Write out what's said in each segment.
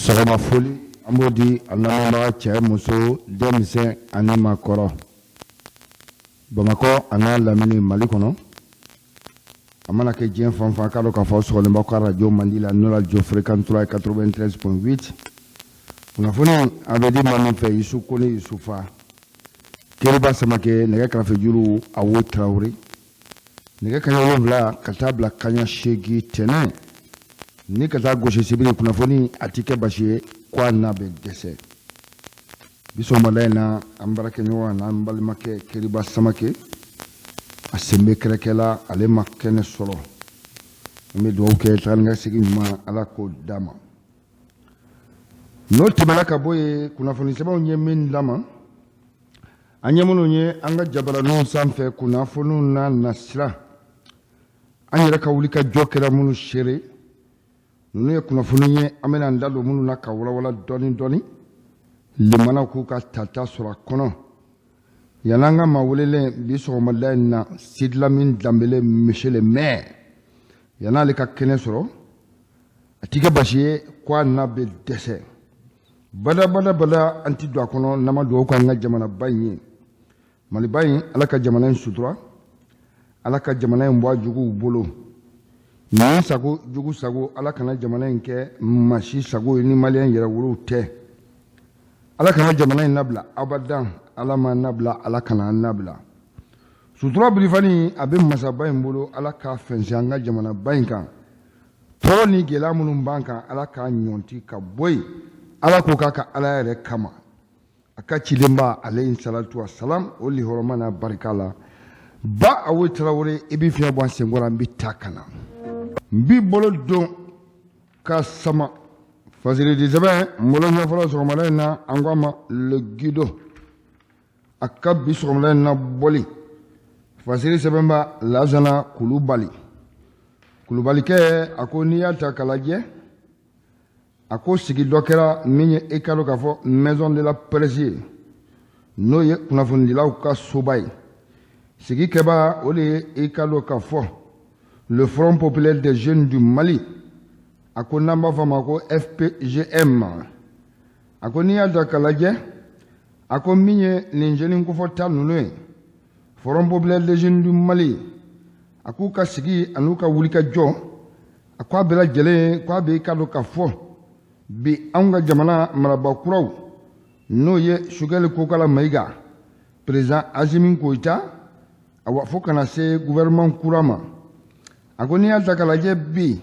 Sɔgɔma foli an b'o di an lamɛnbaga cɛ muso denmisɛn ani maakɔrɔ Bamakɔ a n'a lamini Mali kɔnɔ a mana kɛ diɲɛ fan fan k'a dɔn k'a fɔ sɔgɔlen b'aw ka radio mandi la n'o radio fréquence 3 93.8 kunnafoni a bɛ di maa min fɛ Yusu Kone Yusufa Keriba Samakɛ nɛgɛ karafe juru Awo Tarawele nɛgɛ kaɲa wolonwula ka taa bila kaɲa seegin tɛnɛn ni ka taa gosi sibiri kunnafoni a ti kɛ basi ye ko a n'a bɛ dɛsɛ bi sɔgɔmada in na an baarakɛɲɔgɔn n'an balimakɛ Keriba Samakɛ a sen bɛ kɛrɛkɛ la ale ma kɛnɛ sɔrɔ an bɛ dugawu kɛ taa ni ka segin ɲuman Ala k'o d'a ma n'o tɛmɛna ka bɔ yen kunnafoni sɛbɛnw ye min d'an ma an ye minnu ye an ka jabaraninw sanfɛ kunnafoniw n'a nasira an yɛrɛ ka wuli ka jɔ kɛra minnu seere ninnu ye kunnafoni ye an bɛna an da don minnu na ka walawala dɔɔni dɔɔni limanaw k'u ka tata sɔrɔ a kɔnɔ yan'an ka maa welelen bi sɔgɔmada in na Sidilamin Danbele monsieur le maire yan'ale ka kɛnɛ sɔrɔ a ti kɛ basi ye ko a n'a bɛ dɛsɛ bada bada bada an ti don a kɔnɔ n'an ma dugawu k'an ka jamanaba in ye maliba in ala ka jamana in sutura ala ka jamana in bɔ a juguw bolo nin sago jugu sago ala kana jamana in kɛ maa si sago ye ni maliyɛn yɛrɛwolow tɛ ala kana jamana in nabila abadan ala ma nabila ala kana an nabila sutura birifani a bɛ masaba in bolo ala k'a fɛnsɛn an ka jamanaba in kan tɔɔrɔ ni gɛlɛya minnu b'an kan ala k'a ɲɔnti ka bɔ yen ala k'o k'a ka ala yɛrɛ kama a ka cidenba alayhi salatu wa salam o lihɔrɔma n'a barika la ba Awo Tarawele i bɛ fiɲɛ bɔ an senkɔrɔ an bɛ taa ka na n b'i bolo don ka sama fasiridi sɛbɛn n bolo ɲɛ fɔlɔ sɔgɔmada in na an ko a ma le guido a ka bi sɔgɔmada in na bɔli fasiri sɛbɛnba Lasana Kulubali Kulubalikɛ a ko n'i y'a ta k'a lajɛ a ko sigi dɔ kɛra min ye e k'a dɔn k'a fɔ maison de la presse ye n'o ye kunnafonidilaw ka soba ye sigi kɛba o de ye e k'a dɔn k'a fɔ le front populaire des jeunes du Mali a ko n'an b'a fɔ a ma ko FPJM a ko n'i y'a ta k'a lajɛ a ko min ye nin jeune kofɔta ninnu ye front populaire des jeunes du Mali a k'u ka sigi an'u ka wulikajɔ a ko a bɛɛ lajɛlen ko a bɛ i k'a dɔn k'a fɔ bi anw ka jamana marabaa kuraw n'o ye Sogɛli Kokala Mayiga président Asimi Goyita awa fo ka na se gouvernement kura ma a ko n'i y'a ta k'a lajɛ bi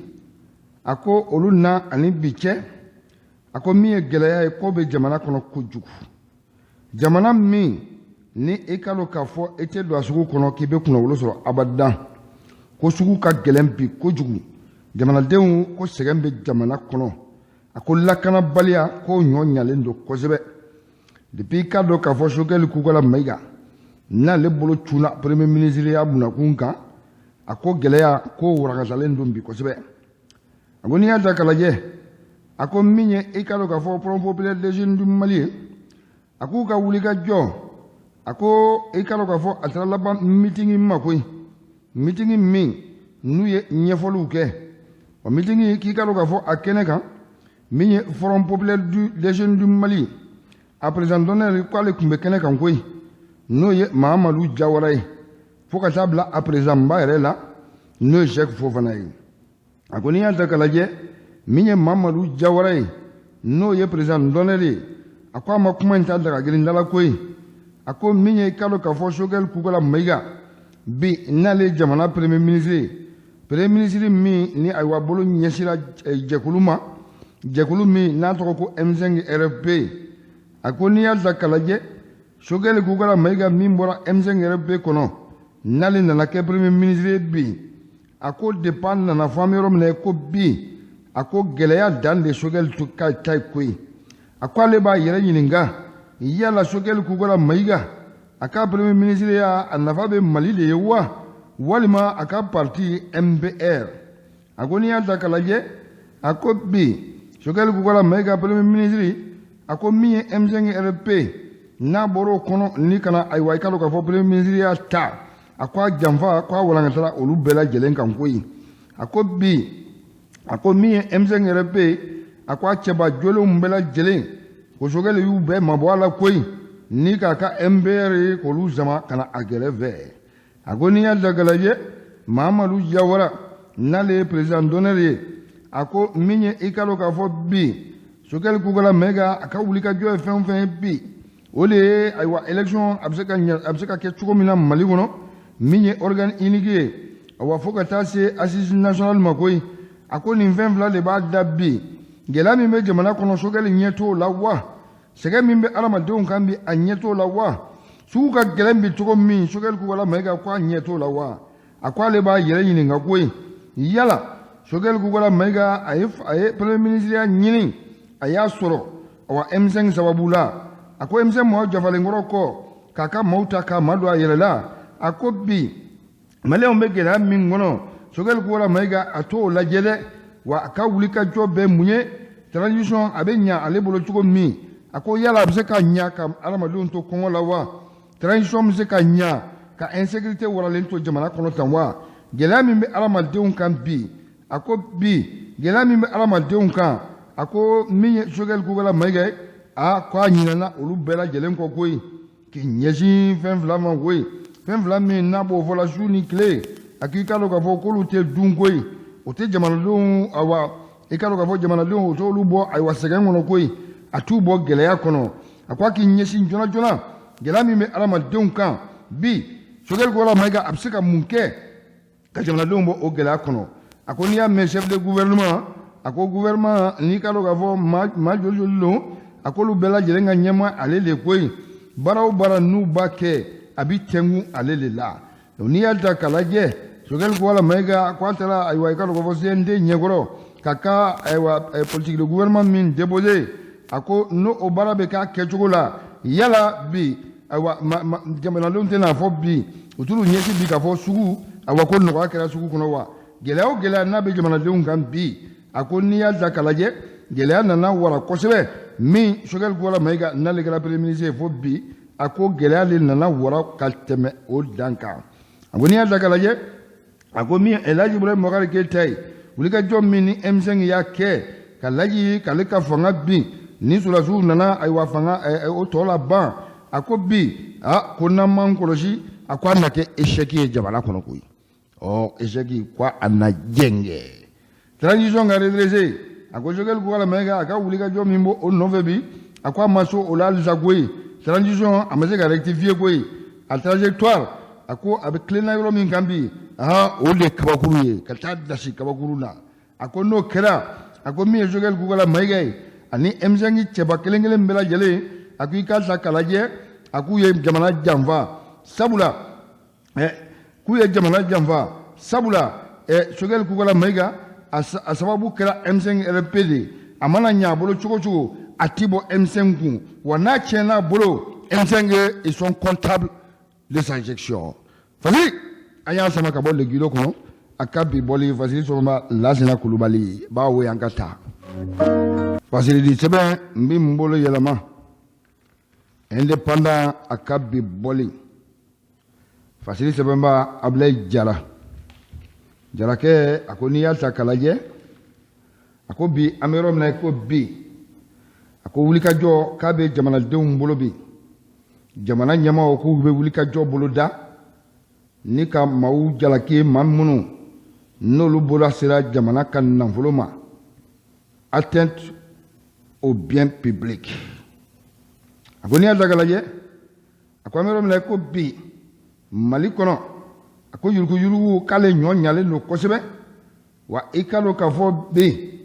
a ko olu na ani bi cɛ a ko min ye gɛlɛya ye k'o bɛ jamana kɔnɔ kojugu jamana min ni i k'a dɔn k'a fɔ i tɛ don a sugu kɔnɔ k'i bɛ kunnawolo sɔrɔ abadan ko sugu ka gɛlɛn bi kojugu jamanadenw ko sɛgɛn bɛ jamana kɔnɔ a ko lakanabaliya k'o ɲɔ ɲalen don kosɛbɛ depuis i k'a dɔn k'a fɔ Sogɛli Kokala Mayiga n'ale bolo cunna premier ministre ya bunakun kan a ko gɛlɛya k'o warakatalen don bi kosɛbɛ a ko n'i y'a ta k'a lajɛ a ko min ye i k'a dɔn k'a fɔ front populaire des jeunes du Mali ye a k'u ka wulikajɔ a ko i k'a dɔn k'a fɔ a taara laban mitingi ma koyi mitingi min n'u ye ɲɛfɔliw kɛ o mitingi k'i k'a dɔn k'a fɔ a kɛnɛ kan min ye front populaire des jeunes du Mali a président d'honneur k'ale tun bɛ kɛnɛ kan koyi n'o ye Mahamadu Jawara ye fo ka taa bila a président ba yɛrɛ la n'o ye Sɛki Fofana ye a ko n'i y'a ta k'a lajɛ min ye Mamadu Jawara ye n'o ye président d'honneur ye a ko a ma kuma in ta daga girin da la koyi a ko min ye i k'a dɔn k'a fɔ Sogɛli Kokala Mayiga bi n'ale ye jamana premier ministre ye premier ministre min ni ayiwa bolo ɲɛsira eh, jɛkulu ma jɛkulu min n'a tɔgɔ ko M5 RFP a ko n'i y'a ta k'a lajɛ Sogɛli Kokala Mayiga min bɔra M5 RFP kɔnɔ n'ale nana kɛ premier ministre ye bi a ko depuis a nana fo an bɛ yɔrɔ min na ko bi a ko gɛlɛya dan de Sogɛli ka ta ye koyi a ko ale b'a yɛrɛ ɲininka yala Sogɛli Kokala Mayiga a ka premier ministre ya a nafa bɛ Mali de ye wa walima a ka parti MPR a ko n'i y'a ta k'a lajɛ a ko bi Sogɛli Kokala Mayiga premier ministre a ko min ye M5 RFP n'a bɔra o kɔnɔ ni ka na ayiwa i k'a dɔn k'a fɔ premier ministre ya ta a ko a janfa ko a walankatara olu bɛɛ lajɛlen kan koyi a ko bi a ko min ye M5 RFP A ko a cɛba jolenw bɛɛ lajɛlen ko Choguel y'u bɛɛ mabɔ a la koyi, ni k'a ka MPR ye k'olu sama ka na a gɛrɛfɛ. A ko n'i y'a ta k'a lajɛ, Mahamadu Jawara, n'ale ye président d'honneur ye, a ko min ye i ka dɔn k'a fɔ bi Choguel Kokalla Maïga a ka wulikajɔ ye fɛn o fɛn ye bi, o de ye ayiwa élection a bɛ se ka ɲɛ, a bɛ se ka kɛ cogo min na Mali kɔnɔ, min ye organe unique ye, awa fo ka taa se assise nationale ma koyi. A ko nin fɛn fila de b'a da bi. Gɛlɛya min bɛ jamana kɔnɔ, Choguel ɲɛ t'o la wa? Sɛgɛn min bɛ adamadenw kan bi, a ɲɛ t'o la wa? Sugu ka gɛlɛn bi cogo min, Choguel Kokalla Maïga ko a ɲɛ t'o la wa? A ko ale b'a yɛrɛ ɲininka koyi, yala Choguel Kokalla Maïga a ye premier ministre ɲini, a y'a sɔrɔ awa M5 sababu la. A ko M5 maaw jafalenkɔrɔ kɔ k'a ka maaw ta k'a madon a yɛrɛ la. A ko bi maliyɛnw bɛ gɛlɛya min kɔnɔ, Choguel Kokalla Maïga a t'o lajɛ dɛ. Wa a ka wulikajɔ bɛɛ mun ye? Transition a bɛ ɲa ale bolo cogo min, a ko yala a bɛ se ka ɲa ka adamadenw to kɔngɔ la wa? Transition bɛ se ka ɲa ka insécurité waralen to jamana kɔnɔ tan wa? Gɛlɛya min bɛ adamadenw kan bi, a ko bi gɛlɛya min bɛ adamadenw kan, a ko min ye Choguel Kokalla Maïga ye, a ko a ɲinɛna olu bɛɛ lajɛlen kɔ koyi, k'i ɲɛsin fɛn fila ma koyi, fɛn fila min n'a b'o fɔla su ni tile. A k'i ka dɔn k'a fɔ k'olu tɛ dun koyi, o tɛ jamanadenw, awa i ka dɔn k'a fɔ jamanadenw o t'olu bɔ ayiwa sɛgɛn kɔnɔ koyi, a t'u bɔ gɛlɛya kɔnɔ. A ko a k'i ɲɛsin joona joona gɛlɛya min bɛ adamadenw kan bi, Choguel Kokalla Maïga a bɛ se ka mun kɛ ka jamanadenw bɔ o gɛlɛya kɔnɔ? A ko n'i y'a mɛn chef de gouvernement, a ko gouvernement n'i ka dɔn k'a fɔ maa joli joli don, a k'olu bɛɛ lajɛlen ka ɲɛma ale de koyi. Baara o baara n'u b'a kɛ, a bi tɛnku ale de la. N'i y'a ta k'a lajɛ, Choguel Kokalla Maïga ko a taara ayiwa i ka dɔn k'a fɔ CNT ɲɛkɔrɔ ka ka ayiwa politique de gouvernement min déposé, a ko n'o o baara bɛ k'a kɛcogo la, yala bi ayiwa jamanadenw tɛna fɔ bi u t'u ɲɛsin bi k'a fɔ sugu ayiwa ko nɔgɔya kɛra sugu kɔnɔ wa? Gɛlɛya o gɛlɛya n'a bɛ jamanadenw kan bi, a ko n'i y'a ta k'a lajɛ, gɛlɛya nana wara kosɛbɛ min Choguel Kokalla Maïga n'ale kɛra premier ministre ye fo bi, a ko gɛlɛya de nana wara ka tɛmɛ o dan kan. A ko n'i y'a ta k'a lajɛ, a ko min El Hadji Ibrahim Boubacar Keïta ye, wulikajɔ min ni M5 y'a kɛ ka Laji k'ale ka fanga bin, ni sɔrɔdasiw nana ayiwa fanga o tɔ la ban, a ko bi a ko n'an m'an kɔlɔsi, a ko a na kɛ échec ye jamana kɔnɔ koyi. Ɔ échec ko a na jɛngɛ transition ka redresser. A ko Choguel Kokalla Maïga a ka wulikajɔ min b'o o nɔfɛ bi, a ko a ma so o la halisa koyi. Transition a ma se ka rectifier koyi a trajectoire. A ko a bɛ tilenna yɔrɔ min kan bi, o de ye kabakuru ye ka taa dasi kabakuru la. A ko n'o kɛra, a ko min ye Choguel Kokalla Maïga ye ani M5 cɛba kelen kelen bɛɛ lajɛlen, a ko i k'a ta k'a lajɛ, a k'u ye jamana janfa, sabula k'u ye jamana janfa, sabula Choguel Kokalla Maïga a sababu kɛra M5 RFP de. A mana ɲɛ a bolo cogo o cogo, a ti bɔ M5 kun wa. N'a tiɲɛna a bolo, M5, ils sont comptables de sa gestion. Fasi an y'a sama ka bɔ legudo kɔnɔ, a ka bi bɔli Fasiri sɔgɔma Lasina Kulubali b'a wo an ka taa Fasiri di sɛbɛn n bɛ n bolo yɛlɛma Indépendant a ka bi bɔli Fasiri sɛbɛnba Abulayi Jara Jarakɛ. A ko n'i y'a ta k'a lajɛ, a ko bi an bɛ yɔrɔ min na i ko bi, a ko wulikajɔ k'a bɛ jamanadenw bolo bi. Jamana ɲɛmaaw k'u bɛ wulikajɔ bolo da ni ka maaw jalaki, maa minnu n'olu bolo sera jamana ka nafolo ma, atteinte au bien public. A ko n'i y'a ta k'a lajɛ, a ko an bɛ yɔrɔ min na i ko bi Mali kɔnɔ, a ko yuruguyurugu k'ale ɲɔ ɲalen don kosɛbɛ wa. I ka dɔn k'a fɔ bi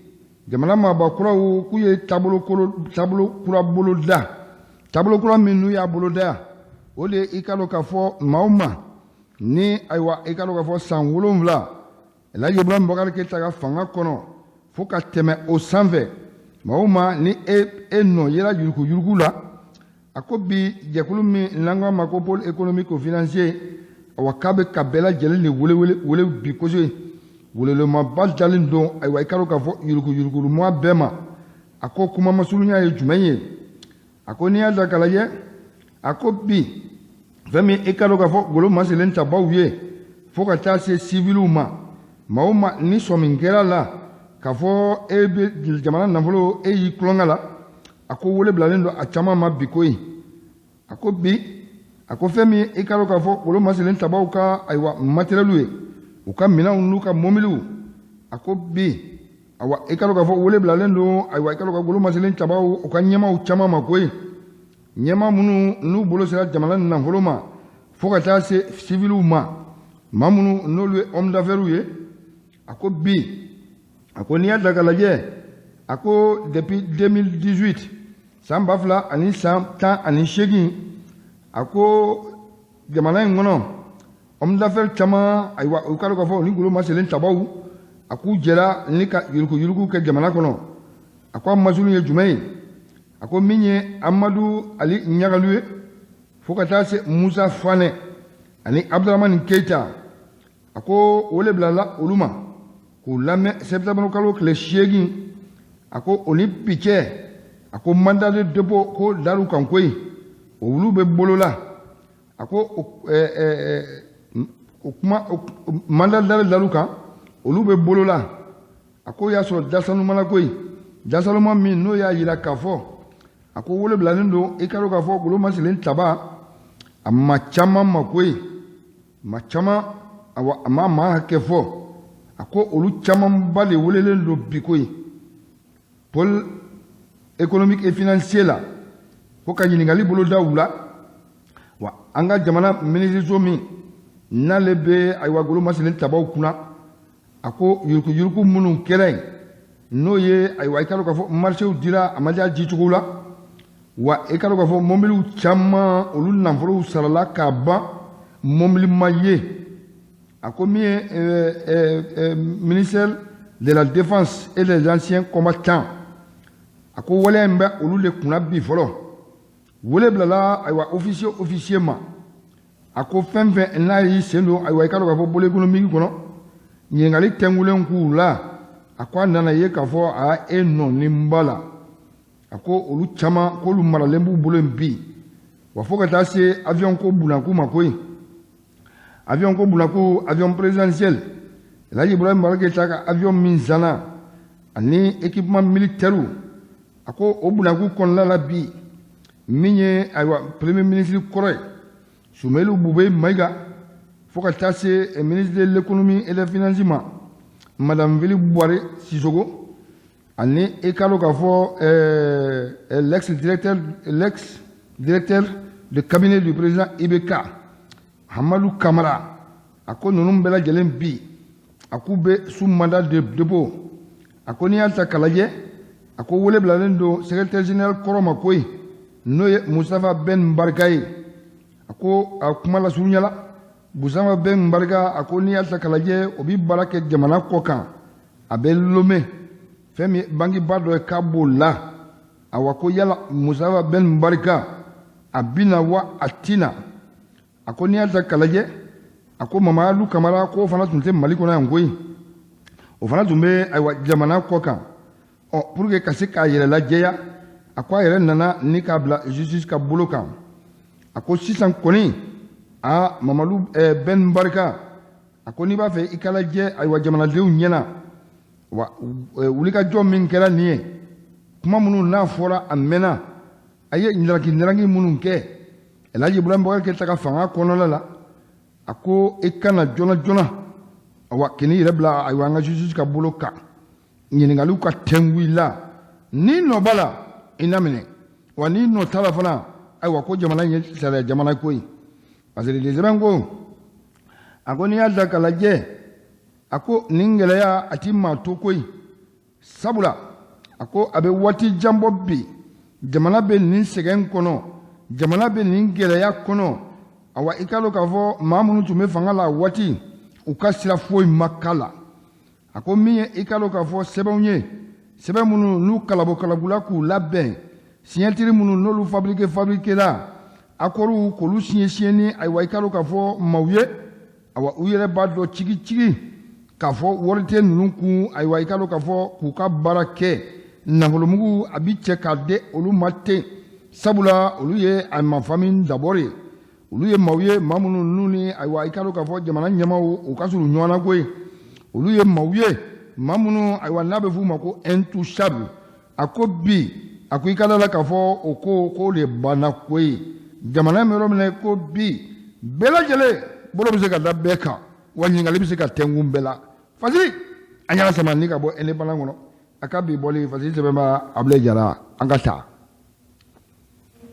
jamana maabakuraw k'u ye taabolo taabolo kura bolo da, taabolo kura min n'u y'a bolo da, o de ye i ka dɔn k'a fɔ maa o maa ni ayiwa i ka dɔn k'a fɔ san 7 El Hadji Ibrahim Boubacar Keïta ka fanga kɔnɔ fo ka tɛmɛ o sanfɛ, maa o maa ni e nɔ yera yuruguyurugu la, a ko bi jɛkulu min n'an k'a ma ko pôle économique financier, awa k'a bɛ ka bɛɛ lajɛlen de wele wele wele bi kosɛbɛ. Welelemaba dalen don ayiwa i ka dɔn k'a fɔ yuruguyuruguma bɛɛ ma. A ko kuma masurunya ye jumɛn ye? A ko n'i y'a ta k'a lajɛ, a ko bi fɛn min i ka dɔn k'a fɔ golo masilen tabaw ye fo ka taa se siviliw ma, maa o maa ni sɔmi kɛra la k'a fɔ ko i ye yuruguyurugu kɛ, k'a fɔ e bɛ jamana nafolo e y'i tulonkɛ la. A ko wele bilalen don a caman ma bi koyi. A ko bi, a ko fɛn min i k'a dɔn k'a fɔ golo masilen tabaw ka ayiwa matériel ye, u ka minɛnw n'u ka mɔbiliw. A ko bi, awa, i k'a dɔn k'a fɔ wele bilalen don, ayiwa, i k'a dɔn ka golo masilen tabaw u ka ɲɛmaaw caman ma koyi, ɲɛmaa minnu n'u bolo sera jamana nafolo ma, fo ka taa se siviliw ma, maa minnu n'olu ye homme d'affaires ye. A ko bi, a ko n'i y'a ta k'a lajɛ, a ko depuis 2018, san 2018, a ko jamana in kɔnɔ homme d'affaires caman, ayiwa, u k'a dɔn k'a fɔ ni golo masilen tabaw, a k'u jɛra ni ka yuruguyurugu kɛ jamana kɔnɔ. A ko a masulu ye jumɛn ye? A ko min ye Amadu Ali Ɲagalu ye, fo ka taa se Musa Fanɛ ani Abdramani Keyita, a ko wele bilala olu ma k'u lamɛn septembre kalo tile 8. A ko o ni bi cɛ, a ko mandat de dépôt ko dar'u kan koyi, olu bɛ bolo la. A ko o kuma mandat d'arrêt dar'u kan, olu bɛ bolo la. A ko y'a sɔrɔ dasanumana koyi, dasanuma min n'o y'a yira k'a fɔ a ko wele bilalen don, i k'a dɔn k'a fɔ golo masilen taba a ma caman ma koyi, ma caman, awa, a ma maa hakɛ fɔ. A ko olu camanba de welelen don bi koyi pôle économique et financier la, ko ka ɲininkali boloda u la. Wa an ka jamana minisiriso min n'ale bɛ, ayiwa, golo masilen tabaw kunna, a ko yuruguyurugu minnu kɛra yen, n'o ye, ayiwa, i k'a dɔn k'a fɔ marchéw dira a ma diya jicogo la, wa i k'a dɔn k'a fɔ mɔbiliw caman, olu nafolow sarala k'a ban, mɔbili ma ye. A ko min ye ministère de la Défense et des Anciens Combattants, a ko waleya in bɛ olu de kunna bi fɔlɔ. Wele bilala, ayiwa, officier officier ma. A ko fɛn fɛn n'a y'i sen don, ayiwa, i k'a dɔn k'a fɔ pôle économique kɔnɔ, ɲininkali tɛnkulen k'u la. A ko a nana ye k'a fɔ a e nɔnin b'a la. A ko olu caman k'olu maralen b'u bolo yen bi. Wa fo ka taa se avion ko bunakun ma koyi, avion ko bunakun, avion présidentiel, Elhaji Ibrahim Boubacar Keïta ka avion min sanna ani équipement militaire, a ko o bunakun kɔnɔna la bi, min ye, ayiwa, premier ministre kɔrɔ ye Soumeylou Boubèye Maïga, fo ka taa se ministre de l'Économie et des Finances ma, madame Veli Bouaré Sissoko, ani i k'a dɔn k'a fɔ l'ex directeur de cabinet du président IBK, Hamadou Kamara, a ko ninnu bɛɛ lajɛlen bi, a k'u bɛ sous mandat de dépôt. A ko n'i y'a ta k'a lajɛ, a ko wele bilalen don secrétaire général kɔrɔ ma koyi, n'o ye Moustapha Ben Barka ye. A ko a kuma lasurunya la, Moustapha Ben Barka, a ko n'i y'a ta k'a lajɛ, o bi baara kɛ jamana kɔ kan, a bɛ Lomé, fɛn min bankiba dɔ ye k'a b'o la. Awa, ko yala Moustapha Ben Barka a bina wa a tina? A ko n'i y'a ta k'a lajɛ, a ko Mamadu Kamara, k'o fana tun tɛ Mali kɔnɔ yan koyi, o fana tun bɛ, ayiwa, jamana kɔ kan. Ɔ, pour que ka se k'a yɛrɛ lajɛya, a ko a yɛrɛ nana ni k'a bila justice ka bolo kan. A ko sisan kɔni, a Mamadu Ben Barka, a ko n'i b'a fɛ i ka lajɛ, ayiwa, jamanadenw ɲɛna, wa wulikajɔ min kɛra nin ye, kuma minnu n'a fɔra a mɛnna, a ye ɲaraki ɲaraki minnu kɛ Elhaji Ibrahim Boubacar Keïta ka fanga kɔnɔna la, a ko i kana joona joona, awa, k'i yɛrɛ bila, ayiwa, an ka justice ka bolo kan, ɲininkaliw ka tɛnku i la. Ni nɔ b'a la, i na minɛ, wa ni nɔ t'a la fana, ayiwa, ko jamana in ye sariya jamana ko ye. Parce que sɛbɛn ko, a ko n'i y'a ta k'a lajɛ, a ko nin gɛlɛya a ti maa to koyi, sabula a ko a bɛ waati jan bɔ bi, jamana bɛ nin sɛgɛn kɔnɔ, jamana bɛ nin gɛlɛya kɔnɔ. Awa, i k'a dɔn k'a fɔ maa minnu tun bɛ fanga la waati, u ka sira foyi ma k'a la. A ko min ye, i k'a dɔn k'a fɔ sɛbɛnw ye, sɛbɛn minnu n'u kalabo kalabula k'u labɛn, signature minnu n'olu fabriqué fabriqué la, accords k'olu signé signé ni, ayiwa, i k'a dɔn k'a fɔ maaw ye, awa, u yɛrɛ b'a dɔn cigi cigi k'a fɔ wari tɛ ninnu kun. Ayiwa, i k'a dɔn k'a fɔ k'u ka baara kɛ, nafolomugu a bi cɛ k'a di olu ma ten, sabula olu ye a ma famille d'abord ye, olu ye maaw ye, maa minnu n'u ni, ayiwa, i k'a dɔn k'a fɔ jamana ɲɛmaaw u ka surun ɲɔgɔn na koyi. Olu ye maaw ye. Maa minnu, ayiwa, n'a bɛ f'u ma ko intouchable, a ko bi, a ko i ka da la k'a fɔ o ko k'o de banna koyi. Jamana bɛ yɔrɔ min na ko bi, bɛɛ lajɛlen bolo bɛ se ka da bɛɛ kan, wa ɲininkali bɛ se ka tɛnkun bɛɛ la. Fasiri an y'a sama ni ka bɔ Indépendant kɔnɔ, a ka bi bɔli fasiri sɛbɛnba Abulayi Jara. An ka taa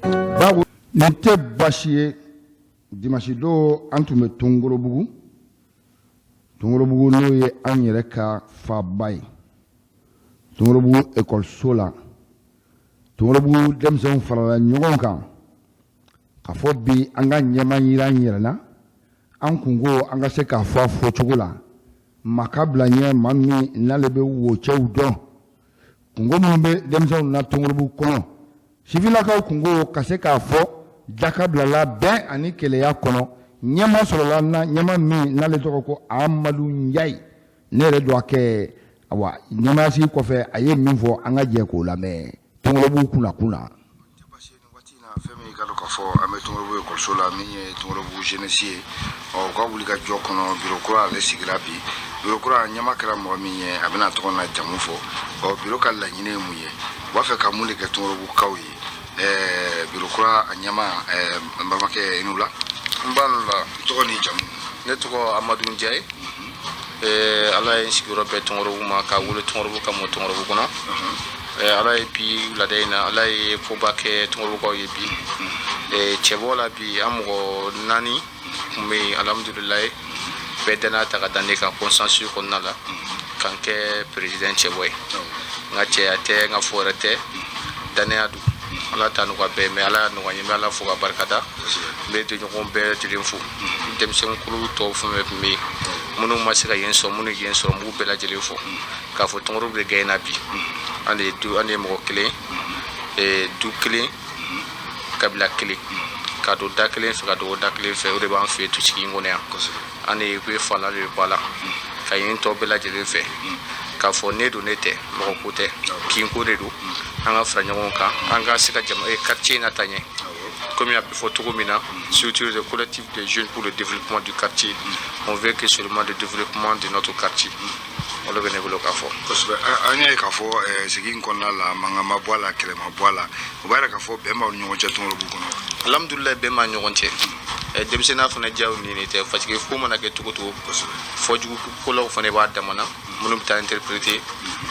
bawo nin tɛ baasi ye. Dimanche don, an tun bɛ Tongorobugu. Tongorobugu, n'o ye an yɛrɛ ka faaba ye, Tongorobugu ekɔliso la, Tongorobugu denmisɛnw farala ɲɔgɔn kan k'a fɔ bi an ka ɲɛma yira an yɛrɛ la. An kunko, an ka se k'a fɔ a fɔcogo la, maa ka bila ɲɛ, maa min n'ale bɛ wocɛw dɔn, kunko minnu bɛ denmisɛnw na Tongorobugu kɔnɔ, sifinnakaw kunko, ka se k'a fɔ jaka bilala bɛn ani kelenya kɔnɔ. Ɲɛma sɔrɔla na, ɲɛma min n'ale tɔgɔ ko Amadu Njayi. Ne yɛrɛ don a kɛ. Awa, ɲɛmaasigi kɔfɛ, a ye min fɔ, an ka jɛ k'o lamɛn Tongorobugu kunna kunna. Waati in na, fɛn min ka dɔn k'a fɔ an bɛ Tongorobugu ekɔliso la, min ye Tongorobugu jeunesse ye, ɔ u ka wuli ka jɔ kɔnɔ, biro kura ale sigira bi. Biro kura ɲɛma kɛra mɔgɔ min ye, a bɛna tɔgɔ n'a jamu fɔ. Ɔ biro ka laɲini ye mun ye? U b'a fɛ ka mun de kɛ Tongorobugukaw ye? Biro kura a ɲɛma, n balimakɛ, i ni wula. N b'a la. Tɔgɔ ni jamu? Ne tɔgɔ Amadu Njaye. Ala ye n sigiyɔrɔ bɛn Tɔngɔrɔbugu ma, ka wolo Tɔngɔrɔbugu, ka mɔ Tɔngɔrɔbugu kɔnɔ. Ala ye bi wulada in na, Ala ye koba kɛ Tɔngɔrɔbugukaw ye bi. Cɛbɔ la bi, an mɔgɔ naani tun bɛ yen. Alhamdulilayi, bɛɛ danaya ta ka da ne kan consensus kɔnɔna la ka n kɛ président cɛbɔ ye. N ka cɛya tɛ, n ka fɔ wɛrɛ tɛ, danaya don. Ala t'a nɔgɔya bɛɛ, mais Ala y'a nɔgɔya n ye. N bɛ Ala fo ka barika da. N bɛ donɲɔgɔn bɛɛ lajɛlen fo. Denmisɛnninkulu tɔw fɛn fɛn tun bɛ yen, minnu ma se ka yen sɔrɔ, minnu ye yen sɔrɔ, n b'u bɛɛ lajɛlen fo k'a fɔ Tɔngɔrɔbugu de gagné na bi. An de ye du, an de ye mɔgɔ kelen, du kelen, kabila kelen, ka don da kelen fɛ, ka don da kelen fɛ. O de b'an fɛ yen tusigi in kɔnɔ yan. An de bɛ fa la, de bɛ ba la, ka ɲini tɔw bɛɛ lajɛlen fɛ k'a fɔ ne don, ne tɛ mɔgɔ ko tɛ, kinko de don. An ka fara ɲɔgɔn kan, an ka se ka jama quartier in na taa ɲɛ, komi a bɛ fɔ cogo min na, structure de collectif des jeunes pour le développement du quartier. On veut que seulement le développement de notre quartier. Olu bɛ ne bolo k'a fɔ. Kosɛbɛ. An y'a ye k'a fɔ sigi in kɔnɔna la, mankan ma bɔ a la, kɛlɛ ma bɔ a la. O b'a yira k'a fɔ bɛn b'aw ni ɲɔgɔn cɛ Tɔngɔrɔbugu kɔnɔ. Alhamdulilayi, bɛn b'an ɲɔgɔn cɛ. Denmisɛnninya fana diyaw ni ne tɛ, parce que ko mana kɛ cogo cogo, fɔjugu kolaw fana b'a damana, minnu bɛ taa interpréter,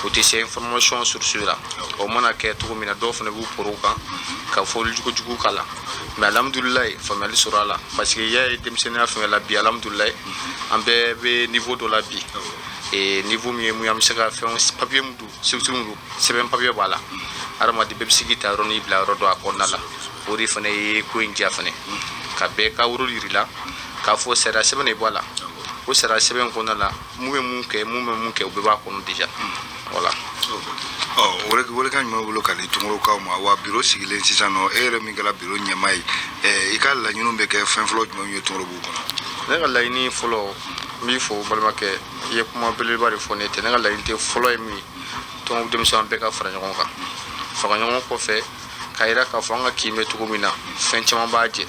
o tɛ se information source la. O mana kɛ cogo min na, dɔw fana b'u poro kan ka fɔli jugu k'a la. Mais alhamdulilayi, faamuyali sɔrɔ a la, parce que i y'a ye denmisɛnninya fɛn la bi. Alhamdulilayi, an bɛɛ bɛ niveau dɔ la bi, niveau min ye mun ye, an bɛ se ka fɛn papier min don, structure min don, sɛbɛn papier b'a la. Hadamaden bɛɛ bɛ se k'i ta yɔrɔ n'i bila yɔrɔ dɔ a kɔnɔna la. O de fana ye ko in diya fana, ka bɛɛ ka woro yir'i la k'a fɔ sariya sɛbɛn de b'a la. O sariya sɛbɛn kɔnɔna la, mun bɛ mun kɛ, mun bɛ mun kɛ, o bɛɛ b'a kɔnɔ déjà, voilà. Ɔ welekan jumɛn bolo ka di Tɔngɔrɔkaw ma? Wa biro sigilen sisan nɔ, e yɛrɛ min kɛra biro ɲɛmaa ye, i ka laɲiniw bɛ kɛ fɛn fɔlɔ jumɛn ye Tɔngɔrɔbugu kɔnɔ? Ne ka laɲini fɔlɔ, n b'i fo balimakɛ, i ye kuma belebeleba de fɔ ne tɛ. Ne ka laɲini tɛ fɔlɔ ye min ye, tɔn denmisɛnw bɛɛ ka fara ɲɔgɔn kan. Fara ɲɔgɔn kɔfɛ, k'a yira k'a fɔ an ka kin bɛ cogo min na, fɛn caman b'a jɛ.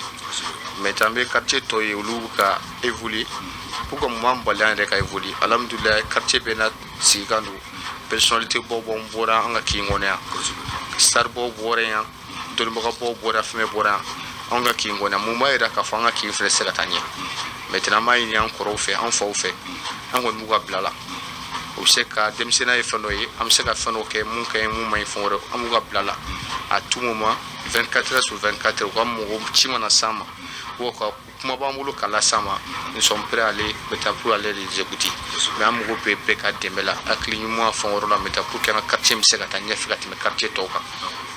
Maintenant, an bɛ quartier tɔ ye, olu bɛ ka évoluer. Pour que mun b'an bali an yɛrɛ ka évoluer? Alhamdulilayi, quartier bɛɛ n'a sigikan don. Personnalité baw bɔra an ka kin kɔnɔ yan, star baw bɔra yan, dɔnnibagabaw bɔra, fɛn bɛɛ bɔra yan anw ka kin kɔnɔ yan. Mun b'a yira k'a fɔ an ka kin fɛnɛ tɛ se ka taa ɲɛ? Maintenant, an b'a ɲini an kɔrɔw fɛ, an faw fɛ, an kɔni b'u ka bila la. U bɛ se ka denmisɛnninya ye fɛn dɔ ye, an bɛ se ka fɛn dɔ kɛ, mun ka ɲi, mun man ɲi, fɛn wɛrɛ, an b'u ka bila la à tout moment, 24 heures sur 24. U ka mɔgɔ ci mana s'an ma, ou ka kuma b'an bolo ka las'an ma, nous sommes prêts à aller maintenant pour aller les écouter. Mais an mago bɛ bɛɛ ka dɛmɛ la, hakili ɲuman, fɛn wɛrɛ la maintenant, pour que an ka quartier bɛ se ka taa ɲɛfɛ ka tɛmɛ quartier tɔw kan,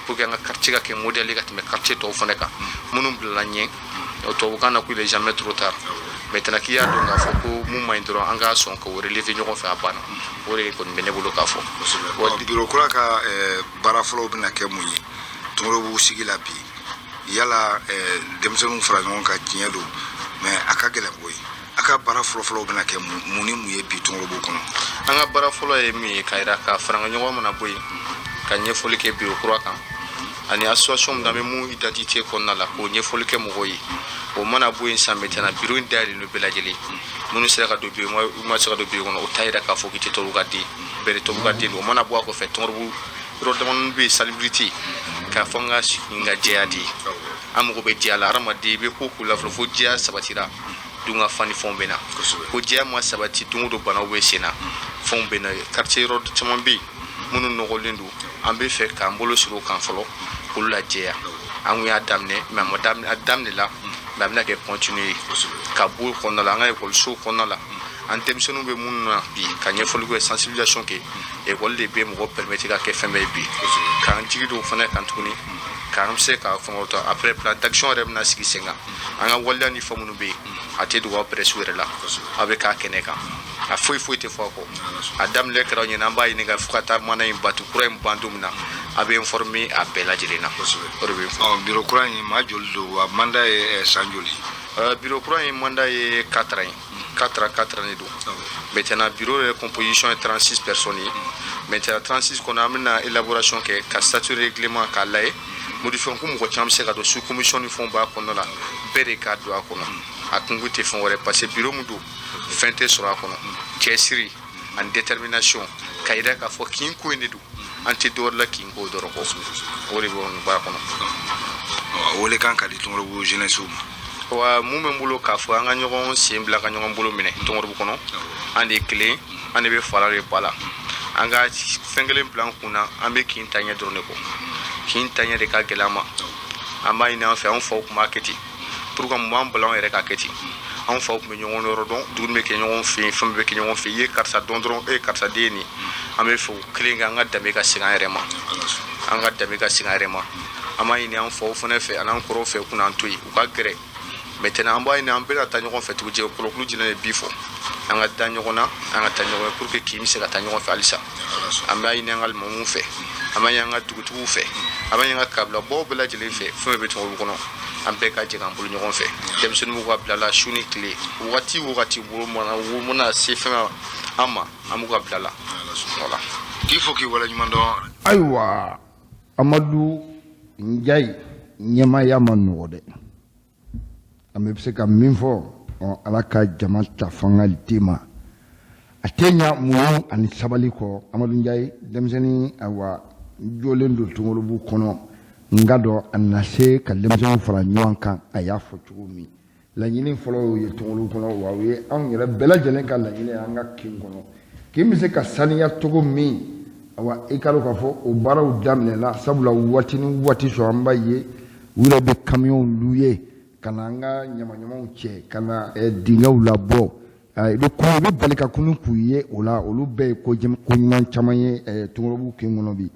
pour que an ka quartier ka kɛ modèle ye ka tɛmɛ quartier tɔw fana kan. Minnu bilala ɲɛ, tubabukan na ko il est jamais trop tard. Maintenant, k'i y'a dɔn k'a fɔ ko mun man ɲi dɔrɔn, an k'a sɔn k'o relever ɲɔgɔn fɛ, a banna. O de kɔni bɛ ne bolo k'a fɔ. Biro kura ka baara fɔlɔw bɛna kɛ mun ye Tɔngɔrɔbugu sigi la bi? Yala denmisɛnninw fara ɲɔgɔn kan, tiɲɛ don, mais a ka gɛlɛn koyi. A ka baara fɔlɔfɔlɔw bɛna kɛ mun ni mun ye bi Tɔngɔrɔbugu kɔnɔ? An ka baara fɔlɔ ye min ye, k'a yira ka fara ɲɔgɔn mana bɔ yen, ka ɲɛfɔli kɛ biro kura kan ani association min, an bɛ mun identité kɔnɔna la, k'o ɲɛfɔli kɛ mɔgɔw ye. O mana bɔ yen sisan, maintenant, biro in dayɛlɛlen don bɛɛ lajɛlen. Minnu sera ka don biro, ma se ka don biro kɔnɔ, o t'a yira k'a fɔ k'i tɛ tɔɔrɔ ka den. Bɛɛ de Tɔnburubu ka den don. O mana bɔ a kɔfɛ, Tɔnburubu yɔrɔ damadɔni bɛ yen, salubrité, k'a fɔ an ka kin ka jɛya de ye. An mago bɛ jɛya la. Hadamaden, i bɛ ko k'u la fɔlɔ fo jɛya sabatira, dun ka fan ni fɛnw bɛ na. Ko jɛya ma sabati, don o don banaw bɛ sen na, fɛnw bɛ na. Quartier yɔrɔ caman bɛ yen minnu nɔgɔlen don, an bɛ fɛ k'an bolo siri o kan fɔlɔ k'olu lajɛya. An kun y'a daminɛ, mais a ma daminɛ, a daminɛ la, mais a bɛna kɛ continue ye ka bɔ o kɔnɔna la. An ka ekɔliso kɔnɔna la, an denmisɛnninw bɛ minnu na bi, ka ɲɛfɔli kɛ, sensibilisation kɛ. Ekɔli de bɛ mɔgɔ permettre ka kɛ fɛn bɛɛ ye bi, k'an jigi don o fana kan tuguni, k'an bɛ se ka fɛn wɛrɛ ta. Après, plan d'action yɛrɛ bɛna sigi sen kan. An ka waleya ni fɛn minnu bɛ yen, a tɛ dogo aw presse yɛrɛ la, aw bɛ k'a kɛnɛ kan, a foyi foyi tɛ fɔ a kɔ. A daminɛ kɛra aw ɲɛna, an b'a ɲini ka fo ka taa mana in batu kura in ban don min na, a bɛ informer a bɛɛ lajɛlen na. O de bɛ fɔ. Bureau kura in, maa joli don wa? Mandat ye san joli? Bureau kura in mandat ye 4 ans ye, 4 ans, 4 ans de don. Maintenant, bureau yɛrɛ composition ye 36 personnes ye. Maintenant, 36 kɔnɔ, an bɛna élaboration kɛ ka statut, règlement k'a lajɛ, modification ko mɔgɔ caman bɛ se ka don, sous commission ni fɛnw b'a kɔnɔna la, bɛɛ de ka don a kɔnɔ. A kungo tɛ fɛn wɛrɛ, parce que bureau min don, fɛn tɛ sɔrɔ a kɔnɔ. Cɛsiri ani détermination, ka yira k'a fɔ kin ko in de don, an tɛ dɔwɛrɛ la kin ko dɔrɔn kɔ, o de bɛ nin baara kɔnɔ. Wele kan ka di Tɔnburubu jeunesse ma. Wa mun bɛ n bolo k'a fɔ, an ka ɲɔgɔn sen bila ka ɲɔgɔn bolo minɛ Tɔnburubu kɔnɔ. An de ye kelen, an de bɛ fara de ba la. An ka fɛn kelen bila an kun na, an bɛ kin taɲɛ dɔrɔn de kɔ. Kin taɲɛ de ka gɛlɛn an ma. An b'a ɲini an fɛ, an faw tun b'a kɛ ten. Pour que mun b'an bala an yɛrɛ ka kɛ ten? Anw faw tun bɛ ɲɔgɔn yɔrɔ dɔn, dumuni bɛ kɛ ɲɔgɔn fɛ yen, fɛn bɛɛ bɛ kɛ ɲɔgɔn fɛ. I ye karisa dɔn dɔrɔn, e ye karisa den ye nin. An bɛ fɛ o kelen kɛ, an ka danbe ka segin an yɛrɛ ma, an ka danbe ka segin an yɛrɛ ma. An b'a ɲini an faw fana fɛ an'an kɔrɔw fɛ, u kun'an to yen, u ka gɛrɛ. Maintenant, an b'a ɲini an bɛna taa ɲɔgɔn fɛ tugu jɛ kɔlɔkulu jinɛ de bi fɔ, an ka da ɲɔgɔn na, an ka taa ɲɔgɔn fɛ pour que kin bɛ se ka taa ɲɔgɔn fɛ halisa. An b'a ɲini an ka alimamuw fɛ, an b'a ɲini an ka dugutigiw fɛ, an b'a ɲini an ka kabilabaw bɛɛ lajɛlen fɛ, fɛn bɛɛ bɛ Tɔnburubu kɔnɔ, an bɛɛ ka jɛ k'an bolo ɲɔgɔn fɛ. Denmisɛnninw b'u ka bila la su ni tile, wagati o wagati bolo mana wo mana se fɛn an ma, an b'u ka bila la. Voilà. K'i fo k'i waleɲuman dɔn. Ayiwa, Amadu Njayi, ɲɛmaaya ma nɔgɔ dɛ. An bɛ se ka min fɔ, Ala ka jama ta fanga d'i ma, a tɛ ɲa muɲu ani sabali kɔ. Amadu Njayi, denmisɛnnin, ayiwa, jɔlen don Tɔnburubu kɔnɔ, n ka dɔn a na se ka denmisɛnninw fara ɲɔgɔn kan. A y'a fɔ cogo min, laɲini fɔlɔ y'o ye Tɔnburubu kɔnɔ, wa o ye anw yɛrɛ bɛɛ lajɛlen ka laɲini ye an ka kin kɔnɔ. Kin bɛ se ka saniya cogo min, awa, i ka dɔn k'a fɔ o baaraw daminɛna, sabula waati ni waati sɔrɔ, an b'a ye u yɛrɛ bɛ kamiyɔnw louer ka na an ka ɲamaɲamaw cɛ, ka na dingɛw labɔ. I bɛ i bɛ bali ka kunun k'u ye o la. Olu bɛɛ ye ko ɲuman caman ye Tɔnburubu kin kɔnɔ bi.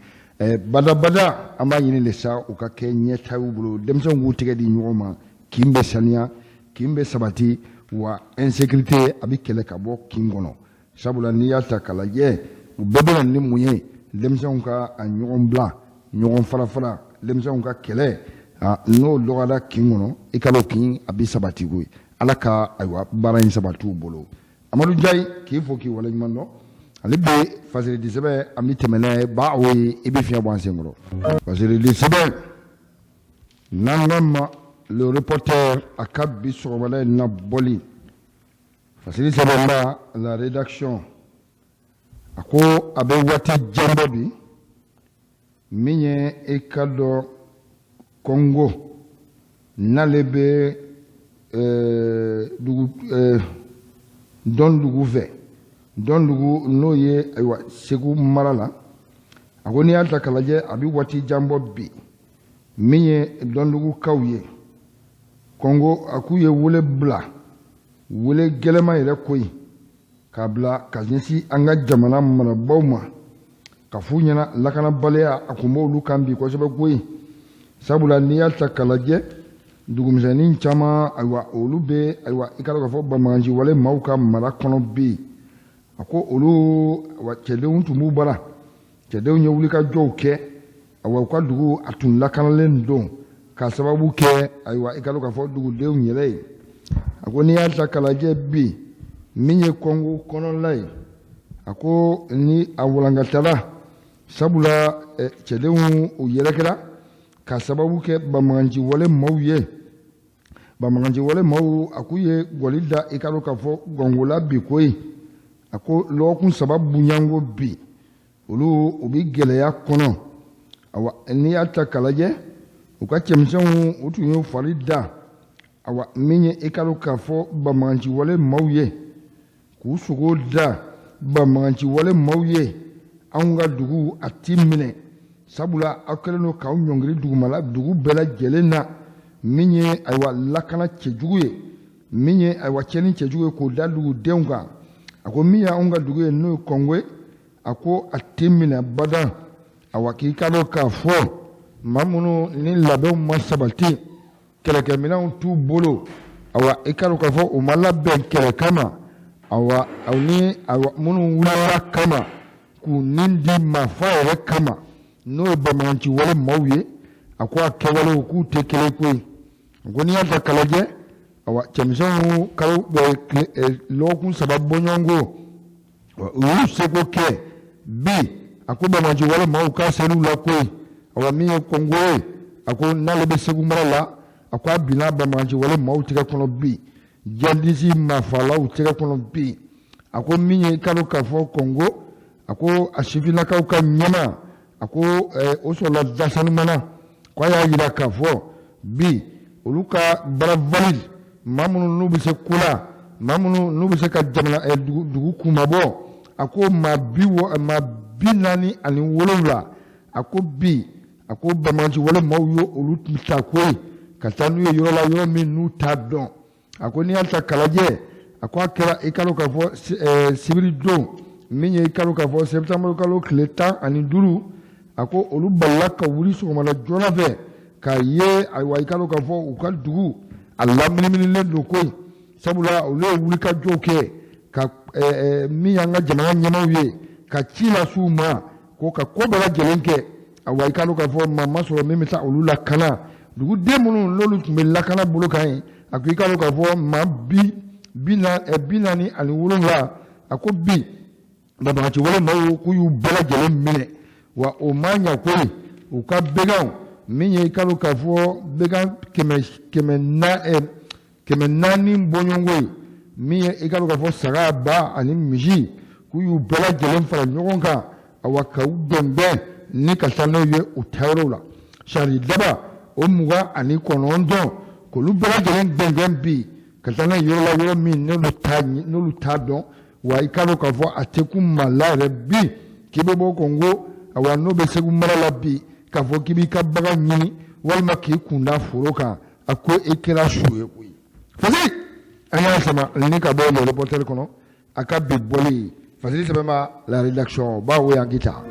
Badabada, an b'a ɲini de sa, u ka kɛ ɲɛta y'u bolo, denmisɛnw k'u tɛgɛ di ɲɔgɔn ma, kin bɛ saniya, kin bɛ sabati, wa insécurité a bɛ kɛlɛ ka bɔ kin kɔnɔ. Sabula n'i y'a ta k'a lajɛ, u bɛɛ bɛ na ni mun ye? Denmisɛnw ka a ɲɔgɔn bila, ɲɔgɔn fara fara, denmisɛnw ka kɛlɛ, n'o dɔgɔyara kin kɔnɔ, i ka dɔn kin a bɛ sabati koyi. Ala ka, ayiwa, baara in sabati u bolo. Amadu Njayi, k'i fo k'i waleɲuman dɔn. Ale bɛ fasiridi sɛbɛn, an bɛ tɛmɛ n'a ye ba o ye, i bɛ fiɲɛ bɔ an senkɔrɔ. Fasiridi sɛbɛn n'an ka ma Le Reporter, a ka bi sɔgɔmada in na bɔli fasiri sɛbɛnba la rédaction, a ko a bɛ waati jan bɔ bi, min ye i ka dɔn Kɔngo n'ale bɛ dugu dɔn dugu fɛ, dɔn dugu n'o ye, ayiwa, Segu mara la. A ko n'i y'a ta k'a lajɛ, a bɛ waati jan bɔ bi, min ye dɔndugukaw ye Kɔngo, a k'u ye wele bila, wele gɛlɛma yɛrɛ koyi, k'a bila ka ɲɛsin an ka jamana marabaaw ma, ka f'u ɲɛna lakanabaliya a kun b'olu kan bi kosɛbɛ koyi. Sabula n'i y'a ta k'a lajɛ, dugumisɛnnin caman, ayiwa, olu bɛ, ayiwa, i ka dɔn k'a fɔ banbagaci wale maaw ka mara kɔnɔ bi. A ko olu, ayiwa, cɛdenw tun b'u bara, cɛdenw ye wulikajɔw kɛ, ayiwa, u ka dugu a tun lakanalen don k'a sababu kɛ, ayiwa, i ka dɔn k'a fɔ dugudenw yɛrɛ ye. A ko n'i y'a ta k'a lajɛ bi, min ye Kɔngo kɔnɔla ye, a ko ni a walankatala, sabula cɛdenw u yɛrɛkɛra k'a sababu kɛ banbagaci wale maaw ye. Banbagaci wale maaw, a k'u ye gɔli da, i ka dɔn k'a fɔ gɔngola bi koyi. A ko lɔgɔkun 3 bunyanko bi. Olu u bɛ gɛlɛya kɔnɔ. Awa, n'i y'a ta k'a lajɛ, u ka cɛmisɛnw u tun y'u fari da, awa, min ye i ka dɔn k'a fɔ banbaganciwale maaw ye, k'u sogo da banbaganciwale maaw ye. Anw ka dugu a ti minɛ, sabula aw kɛlen don k'aw ɲɔngiri dugumala dugu bɛɛ lajɛlen na. Min ye, ayiwa, lakana cɛjugu ye, min ye, ayiwa, cɛni cɛjugu ye k'o da dugudenw kan. A ko min ye anw ka dugu ye, n'o ye Kɔngo ye, a ko a tɛ minɛ badan. Awa, k'i ka dɔn k'a fɔ maa minnu ni labɛnw ma sabati, kɛlɛkɛminɛnw t'u bolo, awa, i ka dɔn k'a fɔ u ma labɛn kɛlɛ kama, awa, aw ni, awa, minnu wulila kama k'u ni di maafa yɛrɛ kama, n'o ye banbaganciwale maaw ye, a ko a kɛwalew k'u tɛ kelen koyi. A ko n'i y'a ta k'a lajɛ, awa, cɛmisɛnw kalo lɔgɔkun 3 bɔɲɔgɔnko, u y'u seko kɛ bi. A ko banbaganciwale maaw k'a ser'u la koyi. Awa, min ye Kɔngo ye, a ko n'ale bɛ Segu mara la, a ko a binna banbaganciwale maaw tɛgɛ kɔnɔ bi, jihadisi maafalaw tɛgɛ kɔnɔ bi. A ko min ye kalo k'a fɔ Kɔngo, a ko a sifinnakaw ka ɲɛmaa, a ko o sɔrɔla dasanumana ko a y'a jira k'a fɔ bi olu ka bras valide, maa minnu n'u bɛ se ko la, maa minnu n'u bɛ se ka jamana dugu kunmabɔ, a ko maa 47, a ko bi, a ko banbaganciwale maaw ye olu ta koyi ka taa n'u ye yɔrɔ la, yɔrɔ min n'u t'a dɔn. A ko n'i y'a ta k'a lajɛ, a ko a kɛra i kalo k'a fɔ sibiri don min ye i kalo k'a fɔ septembre kalo tile 15, a ko olu balila ka wuli sɔgɔmada joona fɛ k'a ye, ayiwa, i kalo k'a fɔ u ka dugu a laminiminilen don koyi, sabula olu ye wulikajɔw kɛ ka min y'an ka jamana ɲɛmaaw ye ka ci lase u ma ko ka ko bɛɛ lajɛlen kɛ. Awa, i k'a dɔn k'a fɔ maa ma sɔrɔ min bɛ taa olu lakana. Duguden minnu n'olu tun bɛ lakana bolo kan ye, a ko i k'a dɔn k'a fɔ maa 47, a ko bi banbagaci wale maaw k'u y'u bɛɛ lajɛlen minɛ. Wa o ma ɲa koyi, u ka beganw min ye i k'a dɔn k'a fɔ began 400 bɔɲɔgɔnko ye, min ye i k'a dɔn k'a fɔ saga, ba ani misi, k'u y'u bɛɛ lajɛlen fara ɲɔgɔn kan, awa, ka u gbɛngbɛn ni ka taa n'u ye u taayɔrɔw la. Sari daba o 29, k'olu bɛɛ lajɛlen gbɛngbɛn bi ka taa n'a ye yɔrɔ la, yɔrɔ min n'olu t'a dɔn. Wa i k'a dɔn k'a fɔ a tɛ kun maa la yɛrɛ bi k'i bɛ bɔ Kɔngo, awa, n'o bɛ Segu mara la bi, k'a fɔ k'i b'i ka bagan ɲini walima k'i kun da foro kan, a ko i kɛra su ye koyi. Fasiri an y'a sama ni ka bɔ Le Reporter kɔnɔ, a ka bi bɔli fasiri sɛbɛnba la rédaction bawo yan kita.